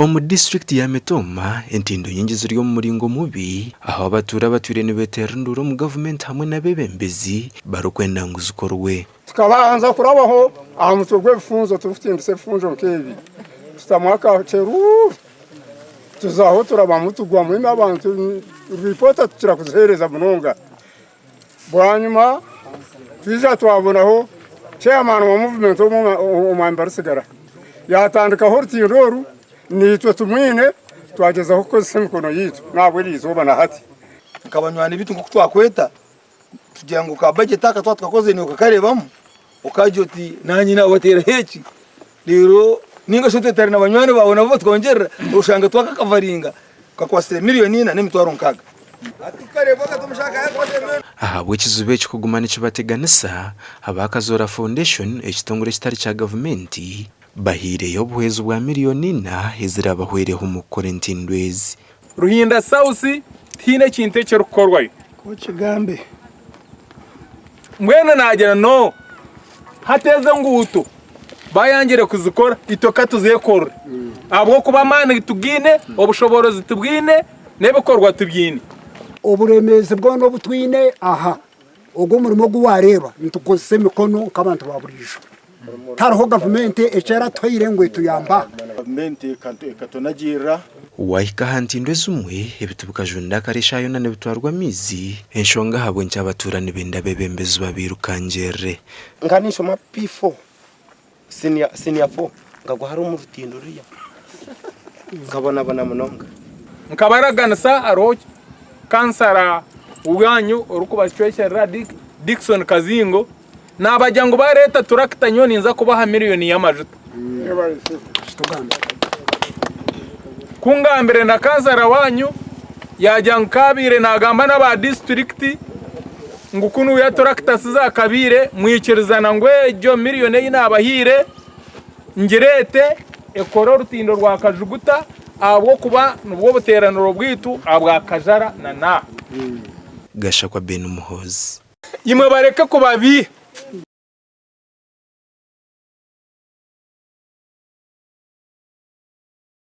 Omu disiturikiti ya Mitooma, entindo nyingi ziri omu muringo mubi ahu abatuura abatwire nibeeterera enduuru omu gavumenti hamwe n'abeebembezi barikwenda ngu zikorwe. Tukabanza kurabaho aha mutwe gw'ebifunjo turikutimbisa ebifunjo nk'ebi, tutamu akaceruuru, tuzaho turabamu tugwamu imwe abantu ripoota tukira kuziheereza munonga. Bwanyima twija twabonaho chairman wa movement omwe omwami Barisigara yatandikaho orutindo oru naitwe tumwine twagyezaho kukozesa emikono yaitu nahabw'eri izooba na hati. Nka banywani baitu nk'oku twakweta tugira ngu ka budget aka twaba tukakozire naiwe okakareebamu okagira oti nanye nabateeraho eki reero ninga shi otwetare na banywani baawe nabo batwongyerera oshanga twakakavaringa Kakwatsire miriyoni ina n'emitwaro nkaaga. Ahabw'ekizibu eki kuguma nikibateganisa, aba Kazoora Foundation, ekitongore ekitari kya gavumenti, bahaireyo obuhwezi bwa miriyoni ina ezirabahwereho omu kukora entindo ezi. Ruhinda South tihaine ekintu ekirikukorwayo. Ku okigambe. Mbwenu naagira no hati ezo enguuto bayangire kuzikora itwe ka tuzekorere ahabw'okuba amaani tugaine, obushoboorozi tubwine, n'ebikorwa tubyine. Oburemeezi bwona obu twine aha, ogu omurimo ogu waareeba nitugukozesa emikono nk'abantu ba buriijo. Tihariho gavumenti eki eratuhaire ngu etuyambe aha. Gavumenti ekatunagiirira. Waahika aha ntindo ezimwe, ebiti bikajunda akare eshaaha yoona nibitwarwa amaizi, enshonga ahabw'enki abatuura nibenda abeebembezi babairukangirire. Nkaba ninshoma P4 senior senior 4 nkagwa hariya omu rutindo ruriya nkabonabona munonga. Nkabaraganisa hariho kansara wanyu orikubacwekyerera Dickson Kazingo Naabagira ngu baareeta turakita nyowe ninza kubaha miriyoni y'amajuta. Ku ngambire na kansara waanyu yaagira ngu kaabaire naagamba n'aba disiturikiti ngu kunuya turakita tizakabaire mwikirizana ngu egyo miriyoni ei naabahaire ngireete ekore orutindo rwa Kajuguta ahabw'okuba nibwo buteeraniro bwaitu ahabwa Kajara na Naaha. Gashakwa Ben Muhoozi. Imwe bareke kubabiiha.